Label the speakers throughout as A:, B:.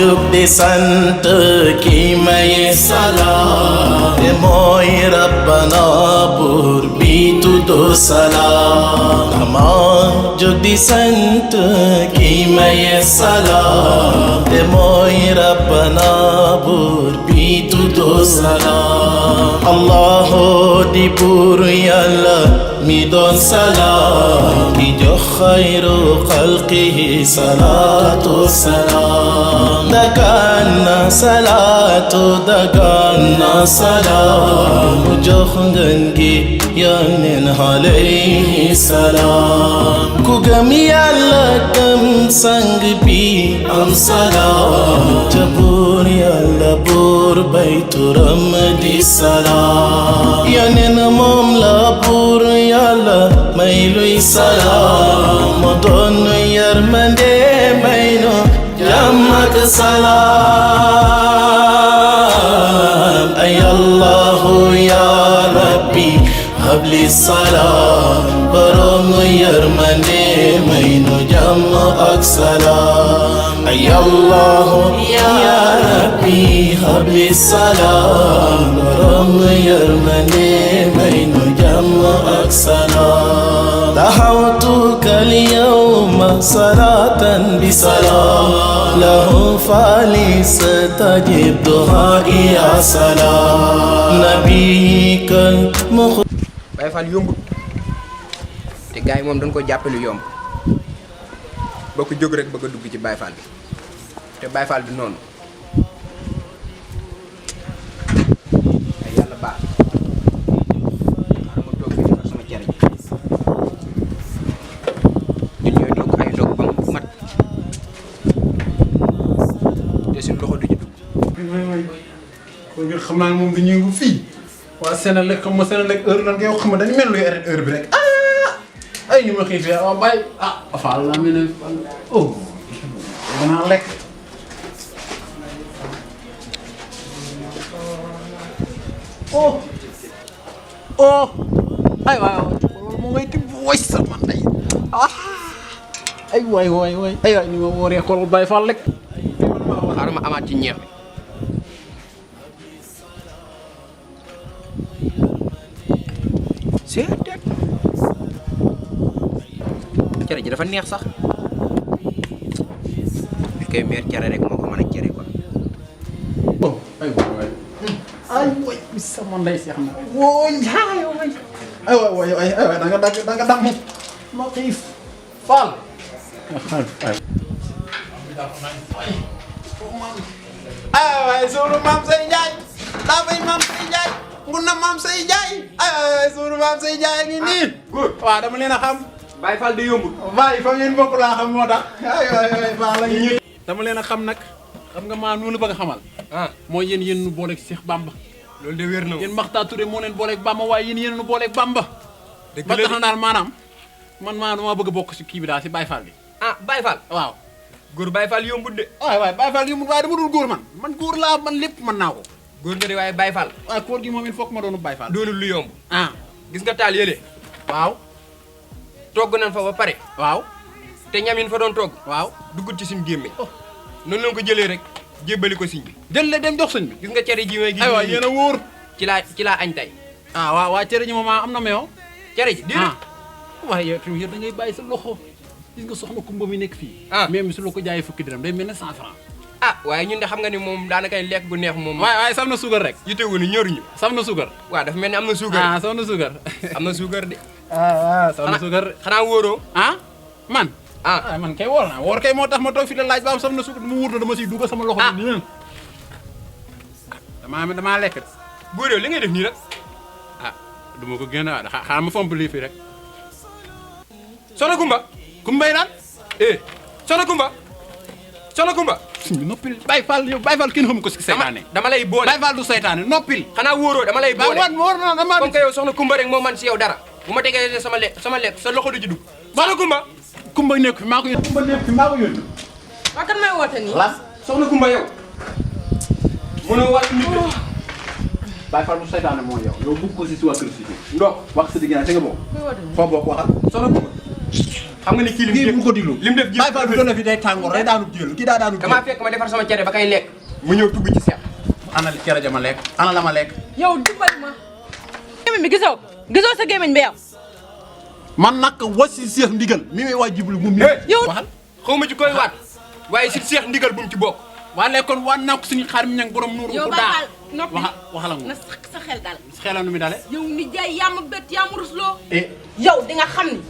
A: jug di sant ki may salaam te mooy rabbana buur bi tuddu salaam dama jug di sant ki may salaam te mooy rabbana buur bi tuddu salaam Allahu di buur Yàlla mi doon salaam ki jox xayru xalqihi salaatu salaam dagaan na salaatu dagaan na salaam mu jox ngeen gi Yonent alayhi salaam ku gëm Yàlla gëm sang bi am salaam ca buur Yàlla buur bay turam di salaam Yonent moom la buur Yàlla may luy salaam moo doon yërmande may nu jàmm ak salaam ay Allahu ya Rabbi habli salaam borom yërmande may nu jàmm ak salaam ay Allahu ya Rabbi habli salaam borom yërmande may nu jàmm ak salaam دعوتك اليوم صلاة بسلام له فليستجب دعائي يا سلام نبيك المخ
B: Baye Fall yombut te gars yi moom dañ ko jàppe lu yomb boo ko jóg rek bëgg a dugg ci Baye Fall bi te Baye Fall bi noonu ay yàlla baax xaaral ma toog fii sama cere ji ñun ñooy dog ay dog ba mu mat te suñu loxo du ci dugg.
C: kon nga xam naa ne moom dañuy yëngu fii waa Sénélec xam ma Sénélec heure lan ngay wax xam ma dañu mel luy arrêté heure bi rek ay ñu ma xiifee waaw bàyyi Fall laa mel ne oh danaa lekk ay waay loolu moo ngay tibb woy sama ndey ay waay ay waay ni ma wooree xoolal Baye Fall lekk
B: xaaral ma amaat ci ñeex bi c'est cere ji dafa neex sax bi koy meer cere rek moo ko mën a cere quoi.
C: ay waay ay waay sama ndey seex na wooy ay waay da nga dagg ma xiif Fall ay waay suunu maam say Njaay daa bay maam say Njaay ngu na maam say Njaay ay waay suunu maam say Njaay ngi nii waaw dama leen a xam
B: Baye Fall di yombul.
C: Baye fa ngeen bokk laa xam moo tax ay baax la ñu dama leen a xam nag xam nga maa noonu bëgg a xamal mooy yéen nu booleeg Cheikh Bamba
B: loolu de wér na
C: yéen Makhtar Touré moo leen booleeg Bamba waaye yéen nu booleeg Bamba ba tax na daal maanaam man dama bëgg a bokk si kii bi daal si Baye Fall bi
B: Baye Fall
C: waaw
B: góor Baye Fall yombul de.
C: waay Baye Fall yombul waaye dama dul góor man góor laa man lépp mën naa ko
B: góor nga de waaye Baye Fall
C: waaye koor gi moom il faut que ma doonu Baye Fall
B: doonul lu yomb gis nga taal yële
C: waaw
B: togg nañ fa ba pare
C: waaw
B: te ñam yi fa doon togg
C: waaw
B: duggut ci suñu gémmiñ noonu lañ ko jëlee rek jébbali ko siñ bi
C: jël le dem jox sëñ bi
B: gis nga cere ji may gis
C: aywa yéen a wóor
B: ci laa añ tey
C: waaw waa cere ji moom am na meew
B: cere ji déedéet
C: waaye yow tamit da ngay bàyyi sa loxo gis nga soxna Kumba mi nekk fii même su la ko jaayee fukki dërëm day mel ne 100 francs
B: waaye ñun de xam nga ni moom daanaka lekk gu neex moom
C: waaye sam na suukar rek
B: yittewu ni ñoruñu
C: sam na suukar
B: waaw dafa mel ni am na suukar
C: sam na suukar
B: am na suukar de
C: sam na suukar
B: xanaa wóoroo
C: man man kay woor naa woor kay moo tax ma toog fi la laaj ba am sam na suukar mu wóor na dama siy dugg sama loxo ni damaa lekk
B: góor yow li ngay def nii rek
C: du ma ko génn xaaral ma fomp lii fii rek
B: soxna Kumba
C: Kumbay naan
B: soxna Kumba
C: noppil Baye Fall yow Baye Fall kenn xamu ko si seytaane
B: dama lay boole
C: Baye Fall du seytaane noppil
B: xanaa wóoroo dama lay boole
C: wóor na dama
B: comme que yow soxna Kumba rek moo man si yow dara bu ma tegee sama lekk sa loxo du ci dugg soxna Kumba
C: Kumba nekk fi maa ko yónni Kumba nekk fi maa ko yónni
D: waa kan may woote nii
C: las
B: soxna Kumba yow mënoo wàcc nit
C: Baye Fall du seytaane moo yow bugg ko si waa kër si ndox wax sa diggante nga bokk foo bokk waxal
B: soxna Kumba xam nga ni kii
C: kii bu ko diglu
B: lim def
C: Baye Fall bi doon na fi day tàngoor day daanu jël kii daa daanu
B: damaa fekk ma defar sama cere ba kay lekk mu ñëw tugg ci seex
C: ana cere ja ma lekk ana la ma lekk
D: yow dimbali ma. gémmiñ bi gisoo sa gémmiñ bi yow.
C: man nag wasi Seex Ndigal mi may waa jiblu mu mi
D: yow
C: waxal
B: xaw ma ci koy waat waaye si seex ndigal bu mu ci bokk
C: waa léegi kon waa naa ko suñu xaar mi ñang borom nuuru
D: yow
C: ku
D: Baye
C: daa
D: Fall noppi
C: waxal ak moom
D: na sa xel daal.
C: xelam nu mi dale
D: yow ni jaay yaa ma bett yaa ma rusloo.
C: eh
D: yow di nga xam ni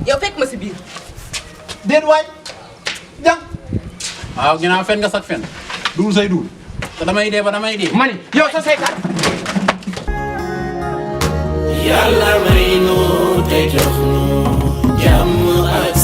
D: yow fekk ma si biir.
C: déet waay jàng waaw ginnaaw fen nga sax fen duul say duul te damay dee ba damay dee
B: ma ni yow sa saytaan
A: Yàlla may nu te jox nu jàmm ak